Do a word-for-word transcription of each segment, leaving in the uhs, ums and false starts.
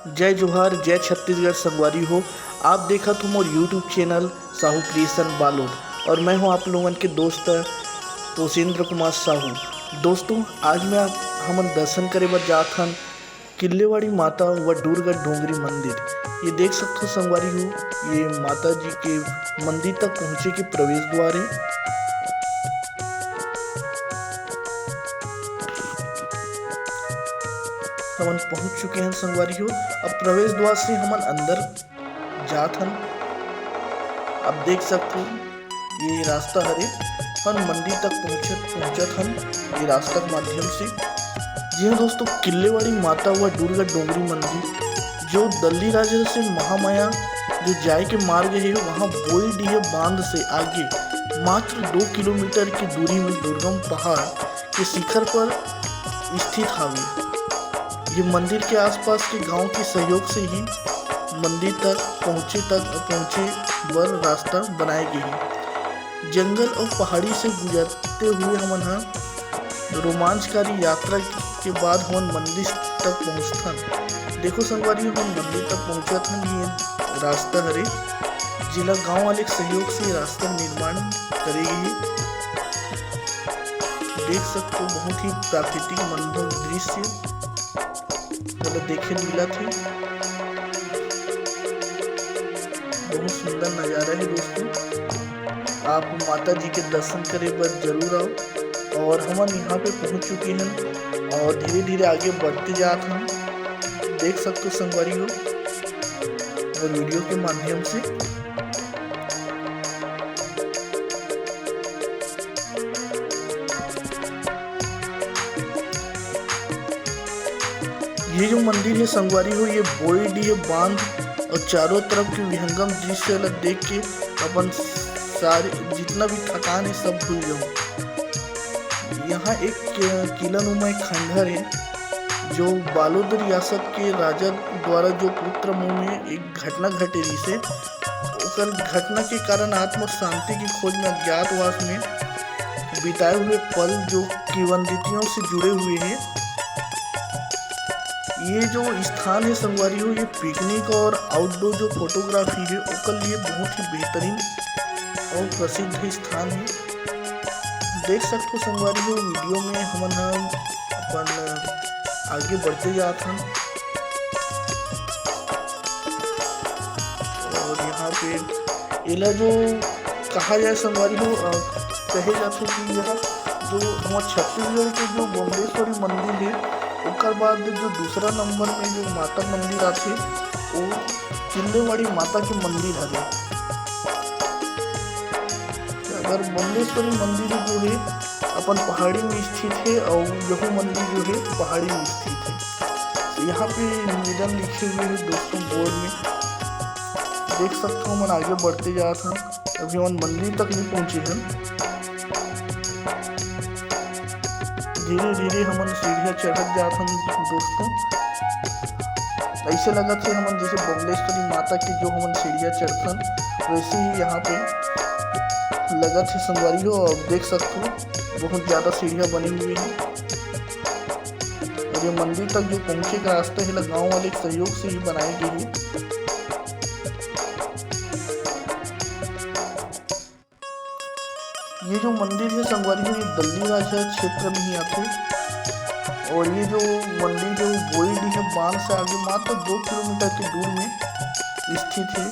जय जोहार, जय छत्तीसगढ़ संगवारी हो। आप देखत हो मोर YouTube channel Sahu creation Balod और मैं हूं आप लोगन के दोस्त तोषेंद्र कुमार साहू। दोस्तों, आज मैं आप, हमन दर्शन करे बर जात हन किल्लेवाड़ी माता व डूरगढ़ डोंगरी मंदिर। ये देख सकत हो संगवारी हो, ये माता जी के मंदिर तक पहुंचे के प्रवेश द्वार है। हमन पहुंच चुके हैं संगवारी हो। अब प्रवेश द्वार से हमन अंदर जात हन। अब देख सकत हो, ये रास्ता हरे, हमन मंदिर तक पहुंचत पहुंचत हन ये रास्ता के माध्यम से। जी हाँ दोस्तों, किल्लेवाड़ी माता व डूरगढ़ डोंगरी मंदिर, जो दल्ली राजा से महामाया जो जाए के मार्ग है, वहाँ बोईडीह बांध से आगे मात्र दो किलोमीटर की दूरी में दुर्गम पहाड़ के शिखर पर स्थित हावे। ये मंदिर के आसपास के गांव के सहयोग से ही मंदिर तक पहुंचे तक पहुंचे बर रास्ता बनाए गे हे। जंगल और पहाड़ी से गुजरते हुए हमन ह रोमांचकारी यात्रा के बाद हमन मंदिर तक पहुंचथन। देखो संगवारी, हमन मंदिर तक पहुंचत हन। ये रास्ता हरे, जिला गांव वाले के सहयोग से ये रास्ता निर्माण करे गे हे। देख सकते हो, बहुत ही प्राकृतिक मनमोहक दृश्य मतलब देखे मिलत हे। बहुत सुंदर नजारा है दोस्तों। आप माता जी के दर्शन करे बर जरूर आओ। और हमन यहाँ पे पहुँच चुके हैं और धीरे धीरे आगे बढ़ते जात हन। देख सकते हो संगवारी हो, और वीडियो के माध्यम से ये जो मंदिर है संगवारी हो, ये बोईडीह बांध और चारों तरफ के विहंगम दृश्य ला देख के अपन सारे जितना भी थकान है सब भूल जाओ। यहाँ एक किला नुमा एक खंडहर है, जो बालोद रियासत के राजा द्वारा जो पुत्र मुंह में एक घटना घटे रहिसे, ओकर घटना के कारण आत्म शांति की खोज में अज्ञातवास में बिताए हुए पल जो किंवदंतियों से जुड़े हुए हैं। ये जो स्थान है संगवारी हो, ये पिकनिक और आउटडोर जो फोटोग्राफी है ओकर लिए बहुत ही बेहतरीन और प्रसिद्ध स्थान है। देख सकते हो संगवारी हो, वीडियो में हमन ह अपन आगे बढ़ते जात हन। और यहाँ पे एला जो कहा जाए संगवारी हो, अ, कहे जाथे कि यह जो हमर छत्तीसगढ़ के जो बमलेश्वरी मंदिर है, ओकर बाद जो दूसरा नंबर में जो माता मंदिर आथे, वो किल्लेवाड़ी माता के मंदिर हरे। अगर बमलेश्वरी मंदिर जो है अपन पहाड़ी में स्थित है और यहू मंदिर जो है पहाड़ी में स्थित है। तो यहाँ पे निवेदन लिखे हुए हैं दोस्तों बोर्ड में, देख सकते हो। हमन आगे बढ़ते जात हन। अभी हमन मंदिर तक नहीं पहुँचे हन। धीरे धीरे हमन सीढ़िया चढ़त जात हन दोस्तों। ऐसे लगत है हमन जैसे बमलेश्वरी माता की जो हमन सीढ़िया चढ़थन, वैसे ही यहाँ पे लगत है संगवारी हो। आप देख सकते हो, बहुत ज़्यादा सीढ़िया बनी हुई है। और ये मंदिर तक जो पहुँचे का रास्ता है, गाँव वाले के सहयोग से ही बनाए गए है। ये जो मंदिर है संगवारी हो, ये दल्ली राजा क्षेत्र में ही आथे। और ये जो मंदिर है वो बोईडीह बांध से आगे मात्र दो किलोमीटर की दूर में स्थित है।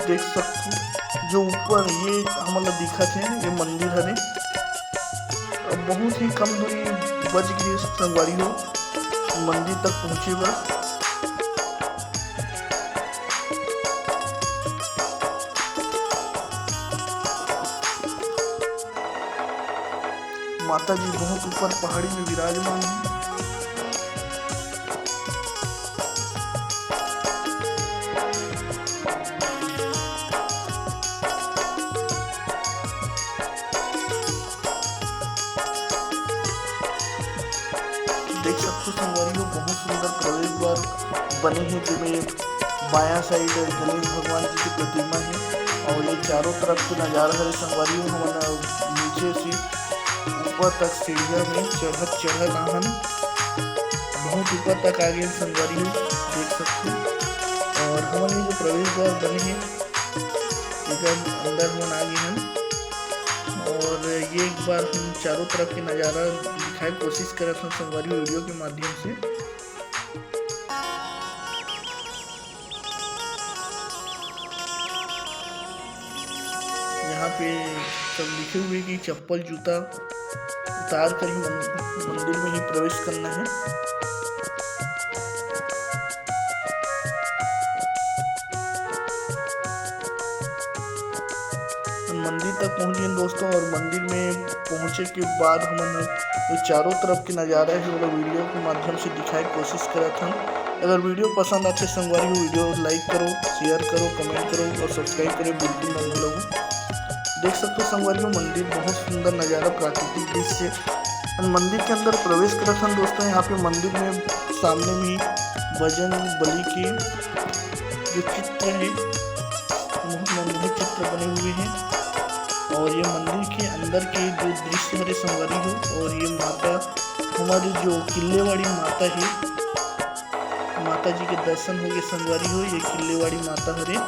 देख सकते हो जो ऊपर ये हमन ला दिखत है, ये मंदिर हरे। अब बहुत ही कम दूरी बच गई संगवारी हो मंदिर तक पहुँचे बर। माता जी बहुत ऊपर पहाड़ी में विराजमान है। देख सकते हो संगवारी हो, बहुत सुंदर प्रवेश द्वार बने हे, जेमे बायां साइड गणेश भगवान जी की प्रतिमा है और ये चारों तरफ के नजारा हरे संगवारी हो, हमन, अ, ऊपर तक सीढ़िया में चढ़त चढ़त आहन, बहुत ऊपर तक आ गए संगवारी हो, देख सकते हो। और हमन ये जो प्रवेश द्वार बने हे, एकर अंदर हमन आ गए हन। और ये एक बार हम चारों तरफ के नज़ारा दिखाए कोशिश करत हन संगवारी वीडियो के माध्यम से। यहाँ पे सब लिखे हुए कि चप्पल जूता उतार कर ही मन-, मंदिर में ही प्रवेश करना है। मंदिर तक पहुँच गए दोस्तों, और मंदिर में पहुँचे के बाद हमन ये चारों तरफ के नज़ारा है, वो वीडियो के माध्यम से दिखाए के कोशिश करत हन। अगर वीडियो पसंद आथे संगवारी हो, वीडियो like करो, share करो, comment करो और subscribe करो, बिल्कुल मत भूलो। देख सकते हो संगवारी हो, मंदिर बहुत सुंदर नज़ारा, प्राकृतिक दृश्य। हम मंदिर के अंदर प्रवेश करत हन दोस्तों। यहाँ पे मंदिर में सामने में बजरंग बली के जो चित्र है, बहुत मनमोहक चित्र बने हुए हैं। और ये मंदिर के अंदर के जो दृश्य हरे संगवारी हो, और ये माता, हमारी जो किल्लेवाड़ी माता है, माता जी के दर्शन हो गए संगवारी हो। ये किल्लेवाड़ी माता हरे,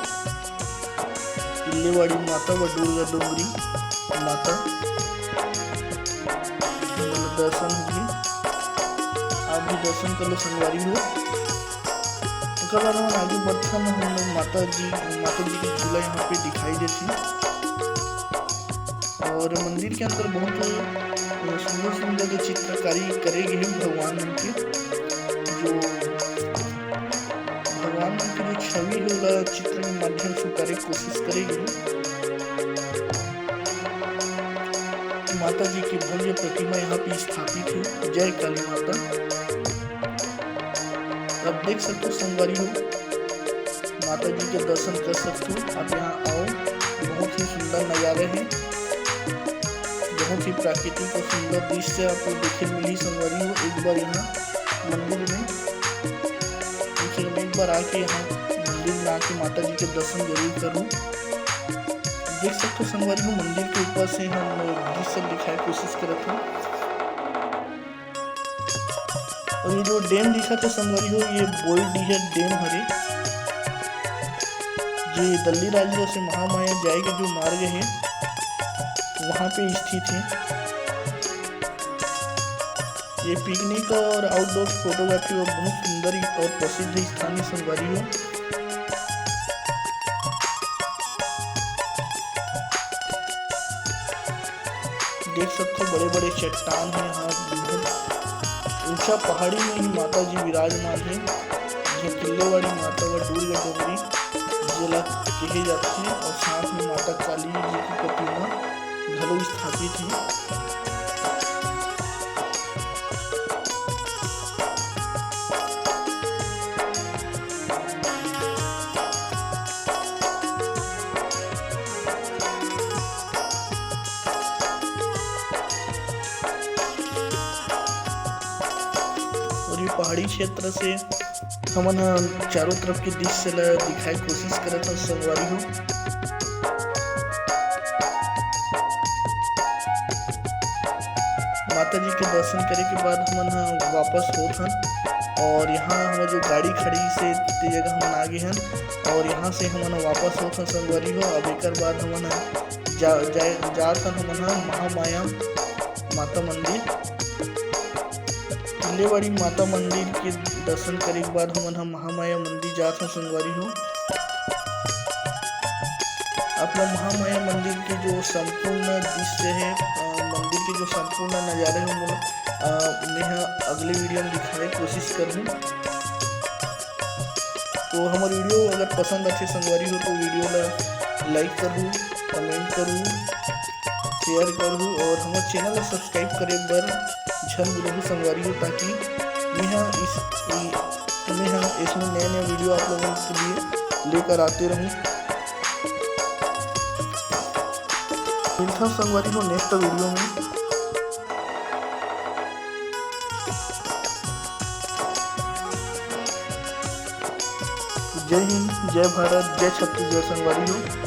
किल्लेवाड़ी माता व दुर्गा डोंगरी माता, दर्शन हो गए। आप भी दर्शन कर लो संगवारी हो। ओकर बाद हमन आगे बढ़थन, हम लोग माता जी, माता जी के झूला यहाँ पे दिखाई देथे। और मंदिर के अंदर बहुत, अ, सुंदर सुंदर जो चित्रकारी करे गए हैं भगवान मन के, जो भगवान मन के जो छवि है, ओला चित्र के माध्यम से उतारे के कोशिश करे गए हैं। माता जी की भव्य प्रतिमा यहाँ पे स्थापित है। जय काली माता। आप देख सकते हो संगवारी हो, माता जी के दर्शन कर सकते हो। आप यहाँ आओ, बहुत ही सुंदर नज़ारे हैं, बहुत ही प्राकृतिक और सुंदर दृश्य आपको देखे मिली संगवारी हो। एक बार यहाँ मंदिर में, एक बार आके यहाँ मंदिर में आके माता जी के दर्शन जरूर करूँ। देख सकते हो संगवारी हो, मंदिर के ऊपर से हम दृश्य दिखाए कोशिश करत हन। और ये जो डैम दिखत हे संगवारी हो, ये बोईडीहा डैम हरे, जे दल्लीराजगढ़ से महामाया जाए के जो मार्ग है, वहाँ पे स्थित है। ये picnic और outdoor photography बर बहुत सुंदर और प्रसिद्ध स्थान हे संगवारी हो। देख सकते हो, बड़े बड़े चट्टान हे। यहाँ बहुत ऊंचा पहाड़ी में ही माता जी विराजमान हे। ये किल्लेवाड़ी माता व दुर्गा डोंगरी जेला कहे जाथे, और साथ में माता काली जी की प्रतिमा घलो स्थापित हे। और ये पहाड़ी क्षेत्र से हमन ह चारों तरफ के दृश्य ल दिखाए के कोशिश करत हन संगवारी हो। माता जी के दर्शन करे के बाद हमन ह वापस होत हन, और यहाँ हमर जो गाड़ी खड़ी से ते जगह हमन आ गे हन, और यहाँ से हमन ह वापस होत हन संगवारी हो। अब एकर बाद हमन ह जा, जा, जात हन हमन ह महामाया माता मंदिर। किल्लेवाड़ी माता मंदिर के दर्शन करे के बाद हमन ह महामाया मंदिर जात हन संगवारी हो। आप ला महामाया मंदिर के जो संपूर्ण दृश्य हे, अ, मंदिर के जो संपूर्ण नजारे हे, ओमन, अ, मैं ह अगले वीडियो में दिखाए के कोशिश करहूँ। तो हमर वीडियो अगर पसंद आथे संगवारी हो, तो वीडियो ला like करहू, comment करहू, share करहू और हमर channel ला subscribe करे बर झन भूलहू संगवारी हो, ताकि मैं ह इस, इ-, मैं ह इसमें नए नए वीडियो आप लोगों के लिए लेकर आते रहूँ। मिलता हूँ संगवारी हो next वीडियो में। जय हिंद, जय भारत, जय छत्तीसगढ़ संगवारी हो।